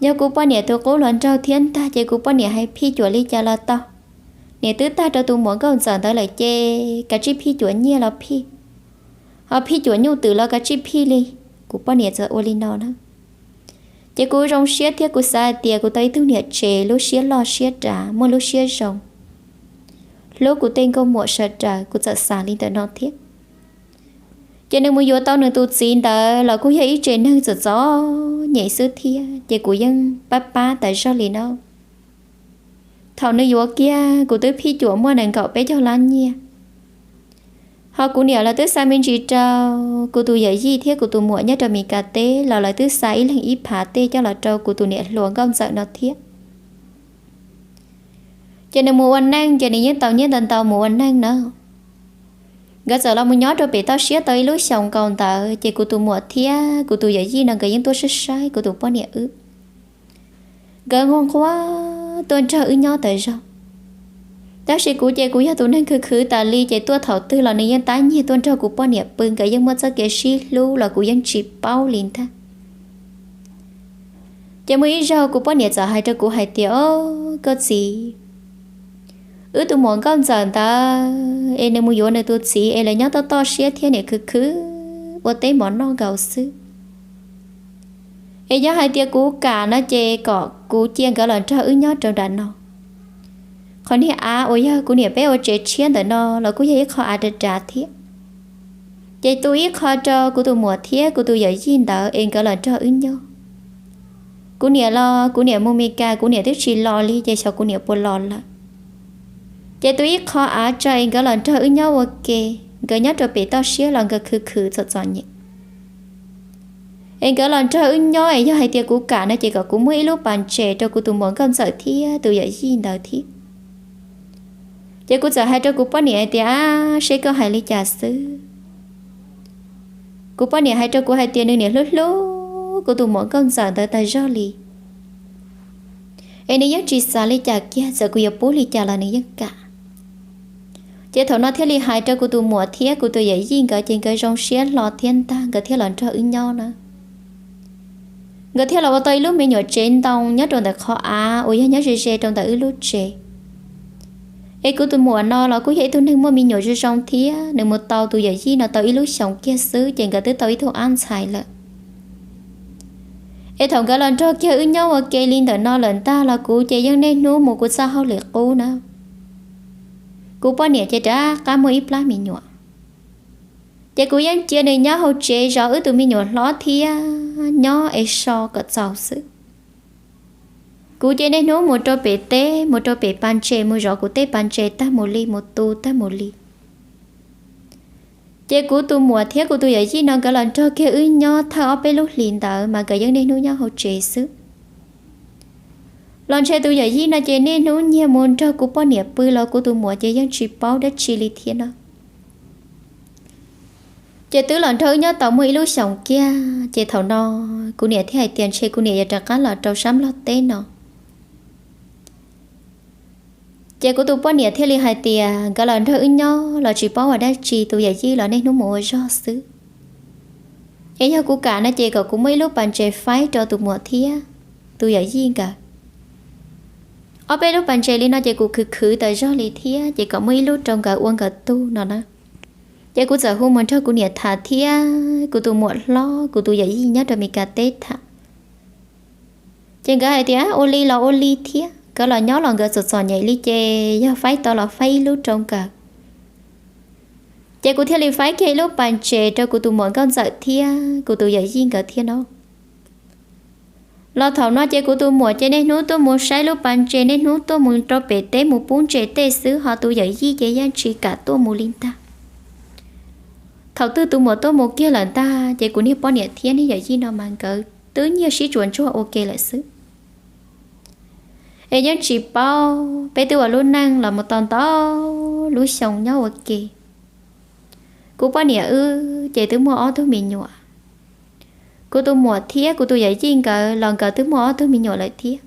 Yog kuv poj niam tus qub hluas nraug thiab ntag ces kuv poj niam hais phij cuam li cas los tau. Niam twb tag rau tus muam nkauj ntxawm ntawd lawm ces kav tsij phij cuam nyiaj los phij, ho phij cuam nyuj twm los kav tsij phij li. Kuv poj niam txawm ua li no na. Ces kuv zoo siab thiab kuv xav hais tias kuv tau ib tug niam tsev lub siab loj siab dav muaj lub siab zoo, hlub kuv tej nkauj muam sawv daws, kuv txawm xav li ntawm no thiab. Ces nws mus yuav tau nws tus txiv ntawd los kuj yog ib tsev neeg txom txom nyem xwb thiab ces kuv yeej pab pab tas zog li no. Thaum nws yuav kiag kuv twb phij cuam muaj nees nkaum peb caug lab nyiaj. Ho kuv niam lawv twb xa me ntsis rau kuv tus yawm yij thiab kuv tus muam nyob rau Mes Kas teb los lawv twb xa ib leeg ib phav tej coj los rau kuv tus niam hluas nkauj ntxawm no thiab. Ces nws mus ua neej ces nws yeej tau nyiaj ntau ntau mus ua neej na. Nkawd txawm los mus nyob rau pem toj siab tau ib lub xyoos nkaus ntawd ces kuv tus muam thiab kuv tus yawm yij no nkawd yeej tuaj saib saib kuv tus poj niam wb. Nkawd nquag nquag tuaj nrog wb nyob tas zog. Tab sis kuv ces kuv yog tus neeg khwv khwv tas li ces tuaj thaum twg los nws yeej tab nyiag tuaj nrog kuv poj niam pw, nkawd yeej muaj txoj kev sib hlub los kuv yeej tsis paub li ntag. Ces muaj ib zaug kuv poj niam txawm hais rau kuv hais tias o, koj txiv, wb tus muam nkauj ntxawm ntawd es nws mus yuav nws tus txiv es lawv nyob toj toj siab thiab niam khwv khwv ua teb mov noj nkaus xwb. Es yog hais tias kuv kam no ces kom kuv cia nkawd los nrog wb nyob rau nram no. Qhov niag av uas yog kuv niam peb ua tsev tshiab ntawm no los kuj yog ib qho av dav dav thiab. Ces tu ib qho rau kuv tus muam thiab kuv tus yawm yij ntawd es nkawd los nrog wb nyob. Kuv niam los kuv niam mus Mes Kas kuv niam twb tsis los li ces xyov kuv niam puas los lawm. Ces tu ib qho av tso es nkawd los nrog wb nyob ua ke, nkawd nyob rau pem toj siab los nkawd khwv khwv txom txom nyem. Es nkawd los nrog wb nyob es yog hais tias kuv kam no ces kom kuv muaj ib lub pas ntses rau kuv tus muam nkauj ntxawm thiab tus yawm yij ntawd thiab. Ces kuv txawm hais rau kuv poj niam hais tias a, seb koj hais li cas xwb. Kuv poj niam hais rau kuv hais tias nws niam hlub hlub kuv tus muam nkauj ntxawm ntawd tas zog li, es nws yeej tsis xav li cas kiag, txawm kuv yuav pub li cas los nws yeej kam. Ces thaum no thiaj li hais rau kuv tus muam thiab kuv tus yawm yij nkawd ces nkawd zoo siab hlo thiab ntag nkawd thiaj los nrog wb nyob na. Nkawd thiaj los ua tau ib lub me nyuam tsev ntoo nyob rau ntawm qhov av uas yog nyob ze ze rau ntawm wb lub tsev. Es kuv tus muam no los kuj yog ib tug neeg muaj me nyuam zoo zoo thiab, nws mus tau tus yawm yij no tau ib lub xyoos kiag xwb ces nkawd twb tau ib tug ab ntxhais lawm. Es thaum nkawd los nrog kiag wb nyob ua ke li ntawm no lawm ntag los kuv ces yeej niaj hnub mus kuv txoj hauj lwm qub na. Kuv poj niam ces rov qab muaj ib plab me nyuam, ces kuv yeej cia nws nyob hauv tsev zov wb tus me nyuam hlob thiab nyob es so kom txaus xwb. Kuv ces niaj hnub mus rau pem teb, mus rau pem pas ntses mus zov kuv tej pas ntses tag mus li, mus tu tag mus li. Ces kuv tus muam thiab kuv tus yawm yij no nkawd los nrog kiag wb nyob thawj ob peb lub hlis ntawd mas nkawd yeej niaj hnub nyob hauv tsev xwb. Los ntshe tus yawm yij no ces niaj hnub nyiag mus nrog kuv poj niam pw los kuv tus muam ces yeej tsis paub dab tsi li thiab no. Ces twb los nrog wb nyob tau muaj ib lub xyoos kiag ces thaum no kuv niam thiaj hais tias ntshe kuv niam yuav rov qab los rau sab Nplog teb no. Ces kuv tus poj niam thiaj li hais tias nkawd los nrog wb nyob los tsis paub ua dab tsi, tus yawm yij los niaj hnub mus ua zog xwb. Es yog kuv kam no ces kom kuv muaj ib lub pas ntses faib rau tus muam thiab tus yawm yij nkawd. Ob peb lub pas ntses li no ces kuv khwv khwv tas zog li thiab ces kom muaj ib lub rau nkawd ua nkawd tug no na. Ces kuv txawm hu mus nrog kuv niam tham thiab kuv tus muam hlob kuv tus yawm yij nyob rau Mes Kas teb tham. Ces nkawd hais tias ua li los ua li thiab, nkawd los nyob los nkawd txom txom nyem li ces yog faib tau los faib ib lub rau nkawd. Ces kuv thiaj li faib kiag ib lub pas ntses rau kuv tus muam nkauj ntxawm thiab kuv tus yawm yij nkawd thiab no. Los thaum no ces kuv tus muam ces niaj hnub tuaj mus saib lub pas ntses, niaj hnub tuaj mus rau pem teb mus pub ntses tej xwb, ho tus yawm yij ces yeej tsis kam tuaj mus li ntag. Thaum twg tus muam tuaj mus kiag lawm ntag ces kuv niag poj niam thiab niag yawm yij no mas nkawd twb nyiag sib tsuas ntsuag ua ke lawm xwb. Es yeej tsis paub, peb twb ua lub neej los mus tau ntau lub xyoo nyob ua ke. Kuv poj niam wb ces twb muaj ob tug me nyuam. Kuv tus muam thiab kuv tus yawm yij nkawd los nkawd twb muaj ob tug me nyuam lawm thiab.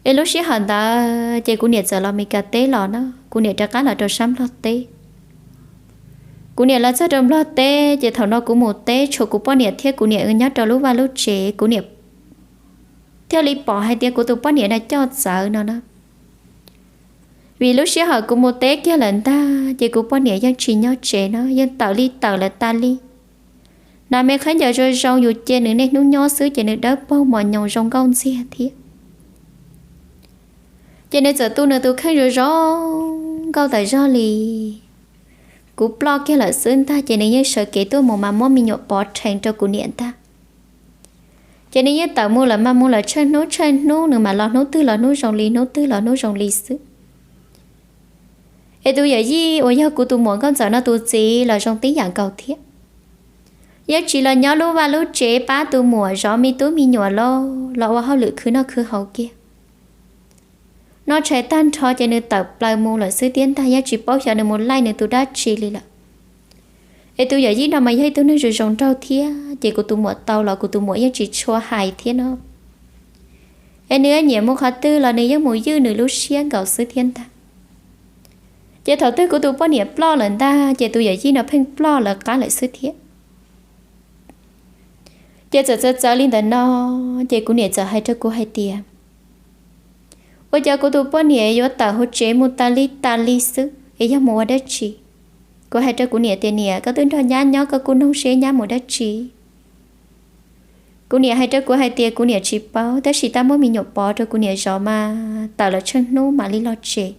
Es lub sij hawm ntawd ces kuv niam txawm los Mes Kas teb los na, kuv niam rov qab los rau sab Nplog teb. Kuv niam los txog rau Nplog teb ces thaum no kuv mus teb tshuav kuv poj niam thiab kuv niam nyob rau lub vaj lub tsev, kuv niam thiaj li pom hais tias kuv tus poj niam no coj txawv no na. Vim lub sij hawm kuv mus teb kiag lawm ntag ces kuv poj niam yeej tsis nyob tsev no, yeej tawm li tawm lawm tas li. Hnav me khaub ncaws zoo zoo, yus cia nws niaj hnub nyob xwb ces nws dawb paug mos nyoos zoo nkauj ntxiag thiab. Ces nws txawm tu nws tus kheej zoo zoo nkauj tawm zog li. Kuv ploj kiag lawm xwb ntag ces nws yeej sawv kev tuaj mus mas muab me nyuam pov rhees rau kuv niam ntag. Ces nws yeej tawm mus lawm mas mus lawm tsheej hnub tsheej hnub, nws mam los hnub twg los hnub zoo li, hnub twg los hnub zoo li xwb. Es tus yawm yij uas yog kuv tus muam nkauj ntxawm no tus txiv los zoo tib yam nkaus thiab. Yeej tsis los nyob lub vaj lub tsev pab tus muam zov me tub me nyuam los los ua hauj lwm khwv noj khwv haus kiag. Noj tshais tag nrho ces nws tawm plaws mus lawm xwb thiab ntag, yeej tsis paub xyov nws mus laij nws tus dab tsi li lawm. Es tus yawm yij no mas yog ib tug neeg zoo zoo nraug thiab ces kuv tus muam tau los kuv tus muam yeej tsis tshua hais thiab no. Es nws nyiam mus qhov twg los nws yeej mus ywj nws lub siab nkaus xwb thiab ntag. Ces thaum twg kuv tus poj niam ploj lawm ntag ces tus yawm yij no pheej ploj lawv qab lawm xwb thiab. Ces txawm txawv txawv li ntawm no, ces kuv niam txawm hais rau kuv hais tias, ua cas kuv tus poj niam yuav tawm hauv tsev mus tas li tas li xwb es yog mus ua dab tsi? Kuv hais rau kuv niam tias, niam, koj twb nrog nyab nyob koj kuj noog seb nyab mus dab tsi. Kuv niam hais rau kuv hais tias kuv niam tsis paub, tab sis tab muab me nyuam pov rau kuv niam zov mas tawm lawm tsheej hnub mam li los tsev.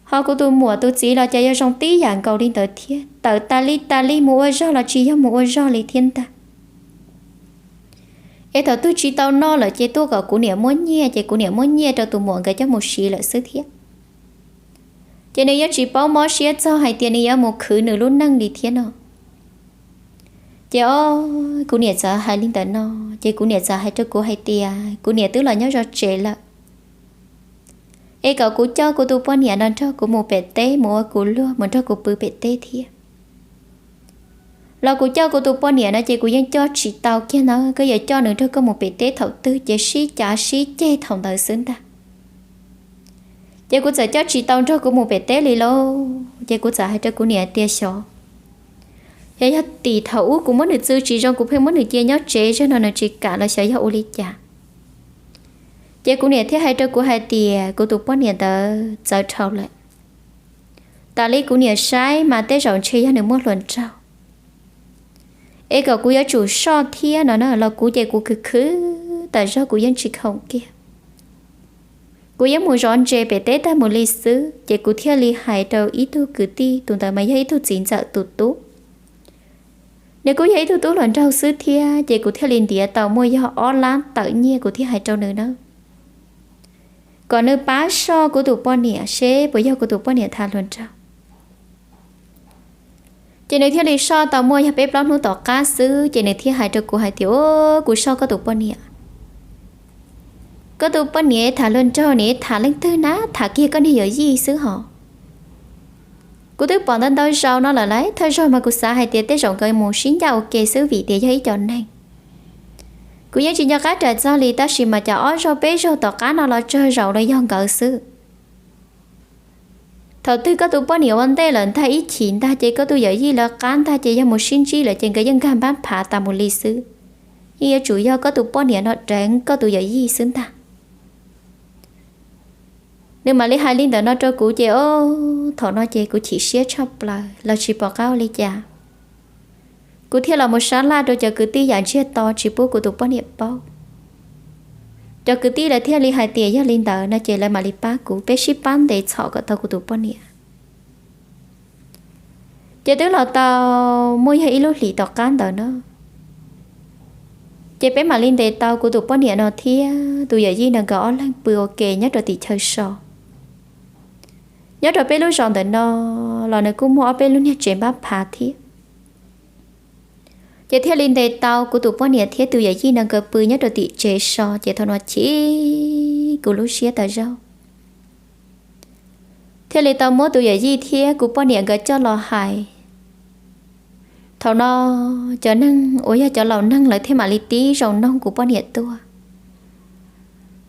Ho kuv tus muam tus txiv los cas yog zoo tib yam nkaus li ntawd thiab, tawm tas li tas li, mus ua zog los tsis yog mus ua zog li thiab ntag. Es thaum twg tsis tau noj lawm ces tuaj kom kuv niam muab nyiaj, ces kuv niam muab nyiaj rau tus muam nkawd coj mus siv lawm xwb thiab. Ces nws yeej tsis paub mob siab txog hais tias nws yuav mus khwv nws lub neej li thiab no. Ces o, kuv niam txawm hais li ntawm no, ces kuv niam txawm hais rau kuv hais tias kuv niam twb los nyob zov tsev lawm, es kom kuv coj kuv tus poj niam no nrog kuv mus pem teb mus ua kuv luag mus nrog kuv pw pem teb thiab. Los kuv coj kuv tus poj niam no ces kuv yeej coj tsis tau kiag na, koj yuav coj nws nrog koj mus pem teb thaum twg ces sib cav sib ceg thaum ntawd xwb ntag. Ces kuv txawm coj tsis tau nrog kuv mus pem teb li lauj. Ces kuv txawm hais rau kuv niam tias xyov, yog, yog tim thaum ub kuv muab nws txw tsis zoo kuv pheej muab nws cia nyob tsev zog no nws tsis kam los xyov yog ua li cas. Ces kuv niam thiaj hais rau kuv hais tias kuv tus poj niam ntawd txawv dhau lawm. Tas li kuv niam saib mas tej zaum ntshe yog nws muaj hluas nraug, es kom kuv yuav tsum soj thiab no na, los kuv ces kuv khwv khwv tas zog kuv yeej tsis khoom kiag. Kuv yeej mus zov ntses pem teb tag mus li xwb, ces kuv thiaj li hais rau ib tug kwv tij, tus ntawd mas yog ib tug txiv ntxawm tus tub. Nws kuj yog ib tug tub hluas nraug xwb thiab, ces kuv thiaj li ntiav tau muaj yog ob lab tawm nyiaj kuv thiaj hais rau nws na, kom nws pab soj kuv tus poj niam seb puas yog kuv tus poj niam tham hluas nraug. Ces nws thiaj li soj tau muaj yog peb plaub hnub tom qab xwb, ces nws thiaj hais rau kuv hais tias, o, kuv soj koj tus poj niam. Koj tus poj niam tham hluas nraug, nws tham leej twg na, tham kiag koj niag yawm yij xwb hos. Kuv twb pom ntau ntau zaus no lawm lauj, thawj zaug mas kuv xav hais tias tej zaum nkawd mus sib ncaj ua ke xwb vim tias yog ib co neeg. Kuv yeej tsis nco qab ras txog li, tab sis mas cas ob zaug peb zaug tom qab no los tsawg zaus los yog nkawd xwb. Thaum twg koj tus poj niam ua ntej lawm ntag ib chim ntag ces koj tus yawm yij lawv qab ntag ces yog mus sib ntsib lawm ces nkawd yeej nkag npab phav tas mus li xwb. Yeej yuav tsum yog koj tus poj niam no deev koj tus yawm yij xwb ntag. Nws mam li hais li ntawm no rau kuv ces o, thaum no ces kuv chim siab tshaj plaws los tsis pom qab ua li cas. Kuv thiaj los mus sab laj rau cov kwv tij yam ntsiag to tsis pub kuv tus poj niam paub. Cov kwv tij lawv thiaj li hais tias yog li ntawd no ces lawv mam li pab kuv, peb sib pab ntes txhom kom tau kuv tus poj niam. Ces twb los tau muaj yog ib lub hlis tom qab ntawd no, ces peb mam li ntes tau kuv tus poj niam no thiab tus yawm yij no nkawd ob leeg pw ua ke nyob rau tim chaw so. Nyob rau peb lub zos ntawm no los nws kuj muaj ob peb lub niag tsev npab phav thiab. Ces thiaj li ntes tau kuv tus poj niam thiab tus yawm yij no nkawd pw nyob rau tim tsev so, ces thaum no chim kuv lub siab tas zog. Thiaj li tau muab tus yawm yij thiab kuv poj niam nkawd coj los hais. Thaum no cov neeg uas yog cov laus neeg lawv thiaj mam li tib zoo noog kuv poj niam tuaj.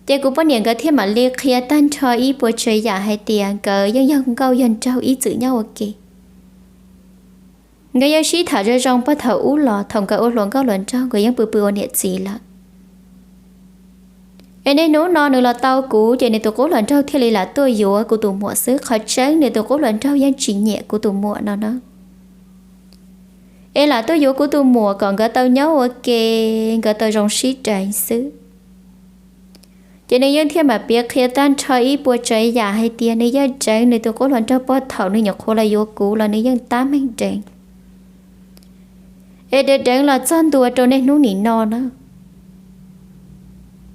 Ces kuv poj niam nkawd thiaj mam li qhia tag nrho ib puas tsav yam hais tias nkawd yeej yog nkauj yog nraug ib txwm nyob ua ke. Nkawd yeej sib tham zoo zoo puag thaum ub los thaum nkawd ua hluas nkauj hluas nraug nkawd yeej pw pw ua niam txiv lawm. Es niaj hnub no nws los tau kuv ces nws tus qub hluas nraug thiaj li lam tuaj yuav kuv tus muam xwb, qhov tseeb nws tus qub hluas nraug yeej tsis nyiam kuv tus muam no na. Es lam tuaj yuav kuv tus muam kom nkawd tau nyob ua ke, nkawd tau zoo sib deev xwb. Ces nws yeej thiaj mam piav qhia tag nrho ib puas tsav yam hais tias nws yeej deev nws tus qub hluas nraug puag thaum nws nyuam qhuav los yuav kuv los nws yeej tab meeg deev, es deev deev los txog ntua rau niaj hnub nim no na.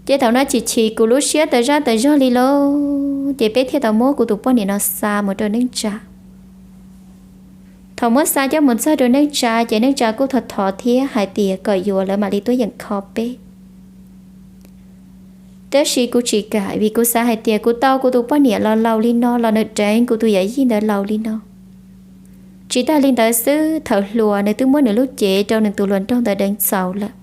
Ces thaum no chim chim kuv lub siab tas zaj tas zog li lauj, ces peb thiaj tau muab kuv tus poj niam no xa mus rau neej tsa. Thaum muab xa coj mus txog rau neej tsa ces neej tsa kuj thov thov thiab hais tias kom yuav lawv mam li tuaj yeem kho peb. Tab sis kuv tsis kam vim kuv xav hais tias kuv tau kuv tus poj niam los laus li no los nws deev kuv tus yawm yij ntawd laus li no. Tsis tag li ntawd xwb, thaum hluas nws twb muab nws lub cev rau nws tus hluas nraug ntawd deev txaus lawm.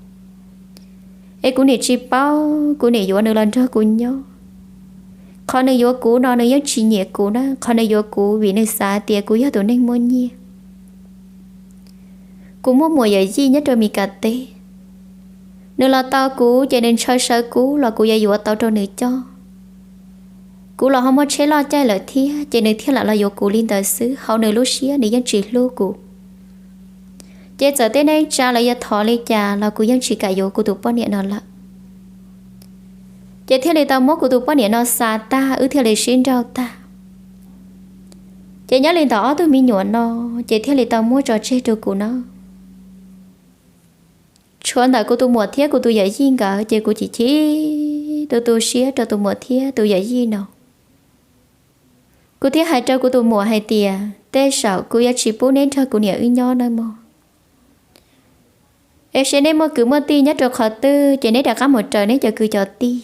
Es kuv niam tsis paub, kuv niam yuav nws los nrog kuv nyob. Qhov nws yuav kuv no nws yeej tsis nyiam kuv na, qhov nws yuav kuv vim nws xav tias kuv yog tus neeg muaj nyiaj. Kuv muaj muam yawm yij nyob rau Mis Kas teb, nws los tau kuv ces nws ntshaw sawv kuv los kuv yuav yuav tau rau nws coj. Kuv los ho muaj tsheb loj caij lawm thiab ces nws thiaj lam los yuav kuv li ntawd xwb, hauv nws lub siab nws yeej tsis hlub kuv. Ces txawm tej neej tsa los yog thov li cas los kuv yeej tsis kam yuav kuv tus poj niam no lawm. Ces thiaj li tau muab kuv tus poj niam no xa tag, wb thiaj li sib nrauj tag. Ces nyob li ntawm ob tug me nyuam no, ces thiaj li tau muab tso tseg rau kuv no. Tshuav ntawm kuv tus muam thiab kuv tus yawm yij nkawd ces kuv chim chim tu tu siab rau tus muam thiab tus yawm yij no. Kuv thiaj hais rau kuv tus muam hais tias tej zaum kuv yuav tsis pub neb nrog kuv niam wb nyob nawb mog. Es seb neb muaj kwv muaj tij nyob rau qhov twg ces neb rov qab mus raws neb cov kwv cov tij.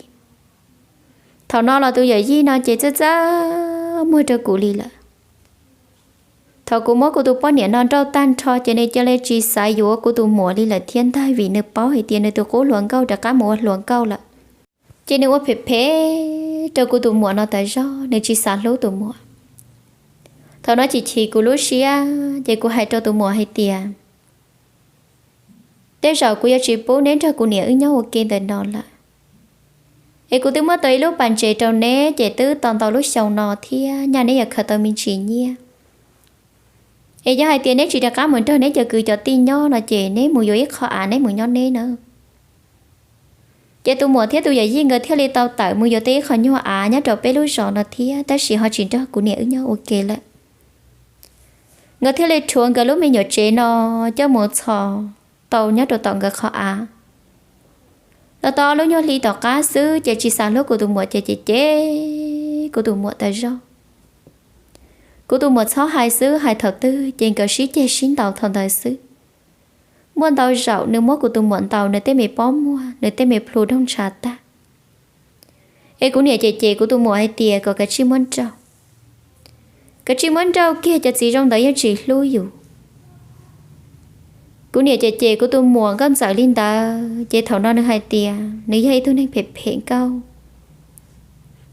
Thaum no los tus yawm yij no ces txaj txaj muag rau kuv li lawm. Thaum kuv muab kuv tus poj niam no nrauj tag nrho ces nws cia li tsis xav yuav kuv tus muam li lawm thiab ntag, vim nws paub hais tias nws tus qub hluas nkauj rov qab mus ua hluas nkauj lawm. Ces nws ua phem phem rau kuv tus muam no tas zog, nws tsis xav hlub tus muam. Thaum no chim chim kuv lub siab ces kuv hais rau tus muam hais tias tej zaum kuv yuav tsis pub neb nrog kuv niam wb nyob ua ke ntawm no lawm. Es kuv twb muab tau ib lub pas ntses rau neb ces twb tau ntau lub xyoo no thiab nyaj neb yuav khaws tau me ntsis nyiaj. Es yog hais tias neb tsis rov qab mus nrog neb cov kwv cov tij nyob no ces neb mus yuav ib qho av neb mus nyob neb na. Ces tus muam thiab tus yawm yij nkawd thiaj li tau tawm mus yuav tau ib qho nyuag av nyob rau peb lub zos no thiab, tab sis ho tsis nrog kuv niam wb nyob ua ke lawm. Nkawd thiaj li rhuav nkawd lub me nyuam tsev no coj mus txhos tau nyob rau tom nkawd qhov av. Los tau ob lub nyuag hli tom qab xwb ces tsis xav hlub kuv tus muam ces cem cem kuv tus muam tas zog. Kuv tus muam txhob hais xwb, hais thaum twg ces nkawd sib ceg sib ntaus thaum ntawd xwb. Muaj ntau zaum nws muab kuv tus muam ntaus nws tej me pob muag, nws tej me plhu doog ntshav tag. Es kuv niam cem cem kuv tus muam hais tias kom kav tsij muab nrauj, kav tsij muab nrauj kiag, cov txiv zoo ntawd yeej tsis hlub yus. Kuv niam cem cem kuv tus muam nkauj ntxawm li ntawd ces thaum no nws hais tias nws yog ib tug neeg phem phem nkauj.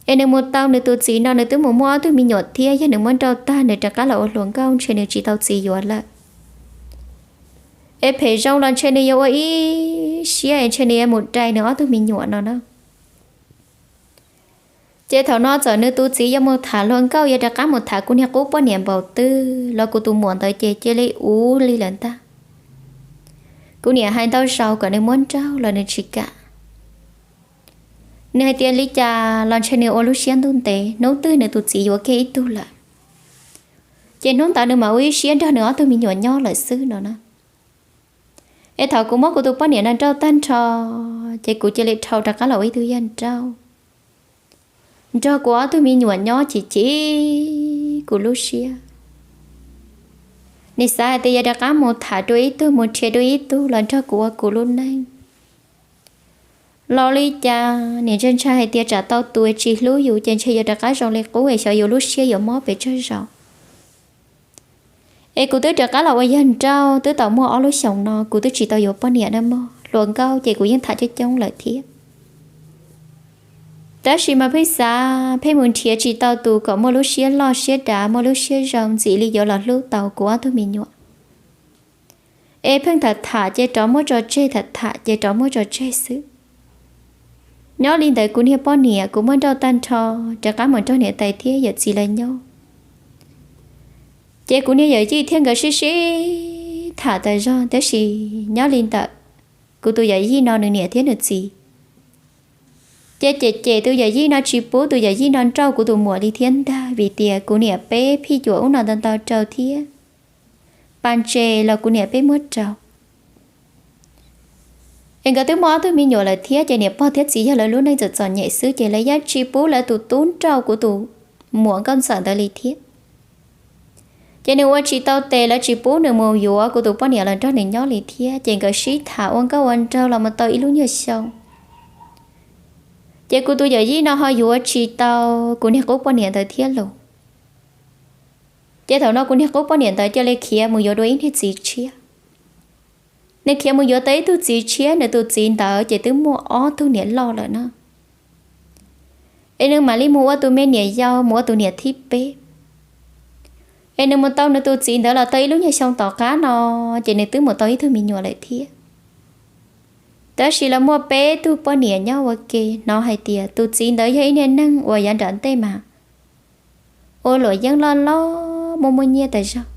Es nws mus tau nws tus txiv no nws twb mus muaj ob tug me nyuam thiab, yog nws muab nrauj tag nws rov qab los ua hluas nkauj ntshe nws tsis tau txiv yuav lawm. Es phem zoo los ntshe nws yuav ua ib siab es ntshe nws yuav mus dai nws ob tug me nyuam no na. Ces thaum no txawm nws tus txiv yuav mus tham hluas nkauj yuav rov qab mus tham kuv niag qub poj niam npaum twg los kuv tus muam ntawd ces cia li uv li lawm ntag. Kuv niam hais ntau zaus kom nws muab nrauj los nws tsis kam. Nws hais tias li cas los ntshe nws ua lub siab ntuj ntev, hnub twg nws tus txiv yuav kiag ib tug lawm. Ces hnub ntawd nws mam ua ib siab nrog nws ob tug me nyuam nyob lawm xwb no na. Es thaum kuv muab kuv tus poj niam no nrauj tag nrho, ces kuv cia li dhau rov qab los ua ib tug yawg nrauj, nrog kuv ob tug me nyuam nyob chim chim kuv lub siab. Nim xav hais tias yog rov qab mus tham dua ib tug, mus nrhiav dua ib tug los nrog kuv ua kuv lub neej. Los li cas nim ntshai ntshai hais tias tsam tau tus tsis hlub yus ces ntshe yuav rov qab zoo li qub es xyov yus lub siab yuav mob pes tsawg zaus. Es kuv twb rov qab los ua yawg nrauj twb tau muaj ob lub xyoos no, kuv twb tsis tau yuav poj niam na mog. Hluas nkauj ces kuv yeej tham coob coob lawm thiab. Tab sis mas pheej xav pheej mus nrhiav tsis tau tus kom muaj lub siab loj siab dav, muaj lub siab zoo ntxim li yuav los hlub tau kuv ob tug me nyuam. Es pheej tham tham ces rov muab tso tseg, tham tham ces rov muab tso tseg xwb. Nyob li ntawd kuv niag poj niam kuv muab nrauj tag nrho, rov qab mus nrog niam tais thiab yawm txiv lawv nyob. Ces kuv niag yawm yij thiab nkawd sib sib tham tas zog, tab sis nyob li ntawd kuv tus yawm yij no nws niam thiab nws txiv ces cem cem tus yawm yij no tsis pub tus yawm yij no nrauj kuv tus muam li thiab ntag, vim tias kuv niam peb phij cuam ub no ntau ntau rau thiab pa ntses los kuv niam peb muab rau. Es nkawd twb muaj ob tug me nyuam lawm thiab, ces niam pog thiab txiv yog lawv lub neej txom txom nyem xwb, ces lawv yeej tsis pub lawv tus tub nrauj kuv tus muam nkauj ntxawm ntawd li thiab. Ces nws ua tsis tau tes, lawv tsis pub nws mus yuav kuv tus poj niam los nrog nws nyob li thiab, ces nkawd sib tham ua nkauj ua nraug los mus tau ib lub nyuag xyoo. Ces kuv tus yawm yij no ho yuav tsis tau kuv niag qub poj niam ntawd thiab los. Ces thaum no kuv niag qub poj niam ntawd cia li khiav mus yuav dua ib niag txiv tshiab. Nws khiav mus yuav tau ib tug txiv tshiab, nws tus txiv ntawd ces twb muaj ob tug niam loj lawm no. Es nws mam li mus ua tus me niam yau, mus ua tus niam thib peb. Es nws mus tau nws tus txiv ntawd los tau ib lub nyuag xyoo tom qab no, ces nws twb mus tau ib tug me nyuam lawm thiab. Tab sis lawv muaj peb tug poj niam nyob ua ke, hnov hais tias tus txiv ntawd yog ib niag neeg uas yav nram ntej mas ua luam yeeb loj loj muaj muaj nyiaj tas zog.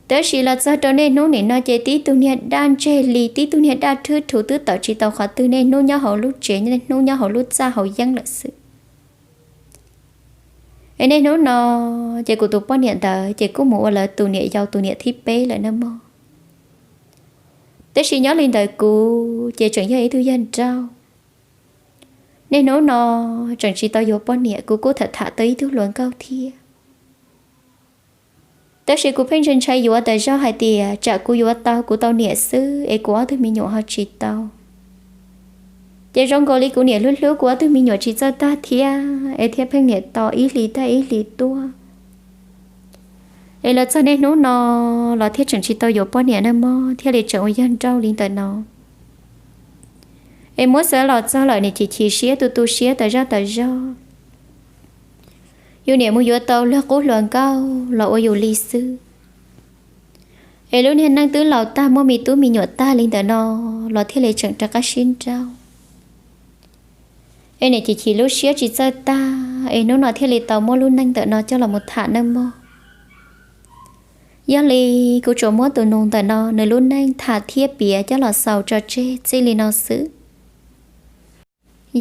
Tab sis los txog rau niaj hnub nim no ces tib tug niag daj ntseg li, tib tug niag daj rhwb rhuv twb tawm tsis tau qhov twg, niaj hnub nyob hauv lub tsev, niaj hnub nyob hauv lub txaj hauv yeeb lawm xwb. Es niaj hnub no ces kuv tus poj niam ntawd ces kuj mus ua lawv tus niam yau tus niam thib peb lawm nawb mog. Tab sis nyob li ntawd kuv ces tseem yog ib tug yawg nrauj. Niaj hnub no tseem tsis tau yuav poj niam, kuv kuj tham tham tau ib tug hluas nkauj thiab. Tab sis kuv pheej ntshai ntshai yuav tas zog hais tias tsam kuv yuav tau kuv tau niam xwb es kuv ob tug me nyuam ho tsis tau. Ces zoo nkaus li kuv niam hlub hlub kuv ob tug me nyuam tsis txawj tag thiab es thiaj pheej niam tos ib hlis tag ib hlis tuaj. Es los txog niaj hnub no los thiaj tseem tsis tau yuav poj niam nawb mog, thiaj li tseem ua yawg nrauj li ntawm no. Es muab xav los txog lawm nim chim chim siab tu tu siab tas zog tas zog. Yus niam mus yuav tau luag qub hluas nkauj los ua yus li xwb. Es lub niag neej twb laus tag muaj me tub me nyuam tag li ntawm no los thiaj li tseem rov qab sib nrauj. Es nim chim chim lub siab tsis txawj tag es hnub no thiaj li tau muab lub neej ntawm no coj los mus tham nawb mog. Yog li kuv tsuas muab tus nus ntawm no nws lub neej tham thiab piav coj los xaus tso tseg txij li no xwb.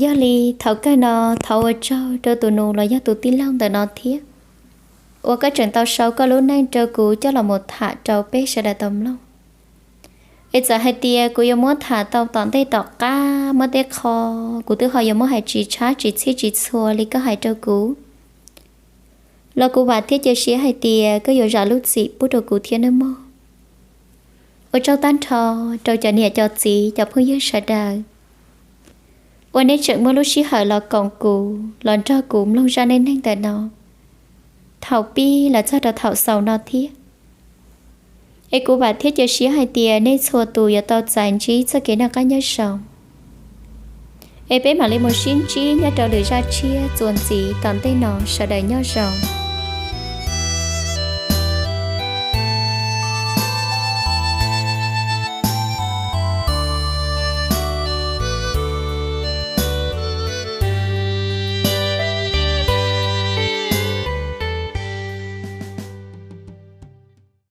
Yog li thaum kawg no thov ua tsaug rau tus nus los yog tus tij laug ntawm no thiab, uas koj tseem tau sau koj lub neej rau kuv coj los mus tham rau peb sawv daws tau mloog. Es txawm hais tias kuv yuav muab tham tau tom ntej tom qab muaj tej qho kuv twb ho yuav muab hais tsis tshab tsis txhij tsis txhua li koj hais rau kuv los kuv vam thiab cia siab hais tias koj yuav zam lub txim pub rau kuv thiab nawb mog. Ua tsaug tag nrho rau cov niam cov txiv cov phooj ywg sawv daws uas nej tseem muaj lub sij hawm los koom kuv los nrog kuv mloog zaj neej neeg ntawm no thaum pib los txog rau thaum xaus no thiab. Es kuv vam thiab cia siab hais tias nej txhua tus yuav tau txais ntsib txoj kev noj qab nyob zoo. Es peb mam li mus sib ntsib nyob rau lwm zaj tshiab txuas ntxiv tom ntej no, sawv daws nyob zoo.